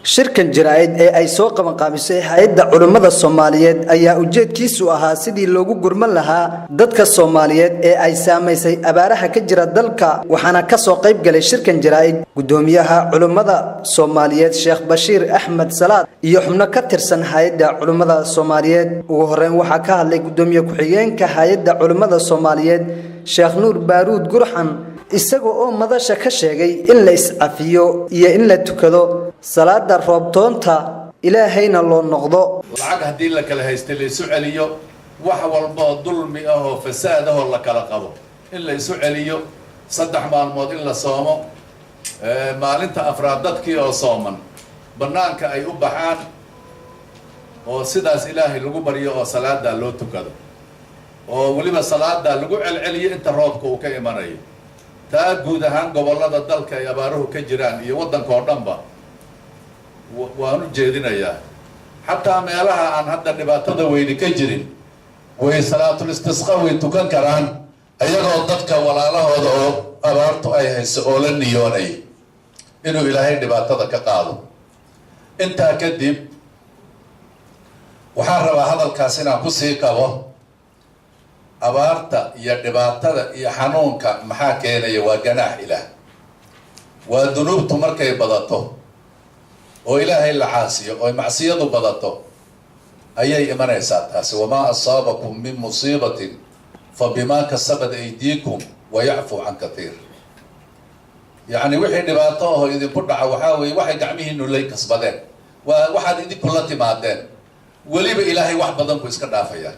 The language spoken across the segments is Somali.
Shirkan jaraa'id ee ay soo qabanqaabisay Hay'adda Culimmada Soomaaliyeed ayaa ujeedkiisu ahaa sidii loogu gurman lahaa dadka Soomaaliyeed ee ay saamaysay abaaraha ka jira dalka. Waxaana ka soo qayb galay shirkan jaraa'id gudoomiyaha Culimmada Soomaaliyeed, Sheekh Bashiir Axmed Salaad, iyo xubno ka tirsan Hay'adda Culimmada Soomaaliyeed. Ugu horeyn waxaa ka hadlay gudoomiye ku-xigeenka Hay'adda Culimmada Soomaaliyeed, Sheekh Nuur Baaruud Gurxan, isaga oo madasha ka sheegay in la iscafiyo iyo in la tukado salaada roobdoonta, Ilaahayna loo noqdo. Lacag haddii la kala haystay la isu celiyo, wax walbaoo dulmi ah oo fasaad ahoo la kala qabo in la isu celiyo, 3 maalmood in la soomo, maalinta afraad dadkii oo sooman bannaanka ay u baxaan oo sidaas Ilaahay lagu baryo oo salaadaa loo tukado, oo weliba salaadaa lagu celceliyo inta roobka uu ka imanayo. Taa guud ahaan gobollada dalka ay abaaruhu ka jiraan iyo waddanka oo dhanba waan u jeedinayaa. Xataa meelaha aan hadda dhibaatada weyni ka jirin way salaatul istisqa way tukan karaan, ayagoo dadka walaalahooda oo abaartu ay hayso oo la niyoonay inuu Ilaahay dhibaatada ka qaado. Intaa kadib waxaan rabaa hadalkaas inaan kusii qabo abaarta iyo dhibaatada iyo xanuunka. Maxaa keenaya? Waa ganaax Ilaah, waa dunuubtu markay badato oo Ilaahay la caasiyo oo macsiyadu badato ayay imanaysaa taasi. وما أصابكم من مصيبة فبما كسبت أيديكم ويعفو عن كثير. Yacni wixii dhibaato aho idinku dhaca waxaa weeye waxay gacmihiinu lay kasbadeen, waa waxaad idinku la timaadeen. Weliba Ilaahay wax badan buu iska dhaafayaa.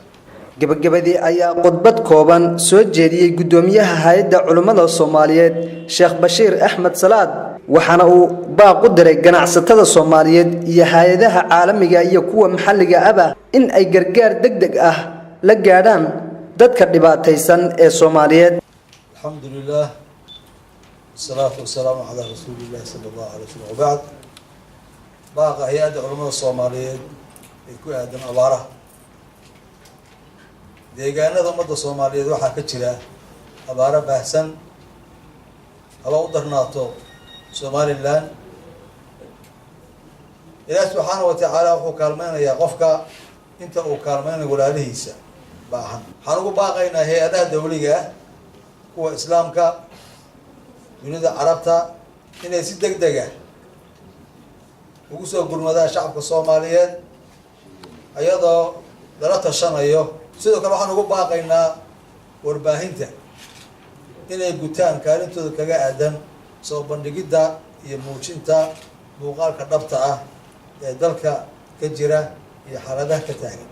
Gabagabadii ayaa khudbad kooban soo jeediyey guddoomiyaha Hay'adda Culimmada Soomaaliyeed, Sheekh Bashiir Axmed Salaad, waxaana uu baaq u diray ganacsatada Soomaaliyeed iyo hay'adaha caalamiga iyo kuwa maxalliga aba in ay gargaar degdeg ah la gaadhaan dadka dhibaataysan ee Soomaaliyeed. الحمد لله والصلاة والسلام على رسول الله صلى الله عليه وسلم وبعد. Baaqa Hay'adda Culamada Soomaaliyeed ee ku aadan abaaraha deegaanada ummadda Soomaaliyeed: waxaa ka jira abaaro baahsan, haba u darnaato Somaliland. Ilaah subxaana wa tacaala wuxuu kaalmeynayaa qofka inta uu kaalmeynayo walaalihiisa baahan. Waxaan ugu baaqaynaa hay'adaha dawliga ah, kuwa Islaamka, dunida Carabta, inay si deg dega ugu soo gurmadaan shacabka Soomaaliyeed iyadoo lala tashanayo. Sidoo kale waxaan ugu baaqaynaa warbaahinta inay gutaan kaalintooda kaga aadan soo bandhigidda iyo muujinta muuqaalka dhabta ah ee dalka ka jira iyo xaaladaha ka taagan.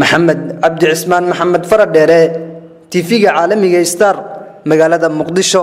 Maxamed Cabdi Cismaan, Maxamed Faradheere, TV-ga caalamiga Star, magaalada Muqdisho.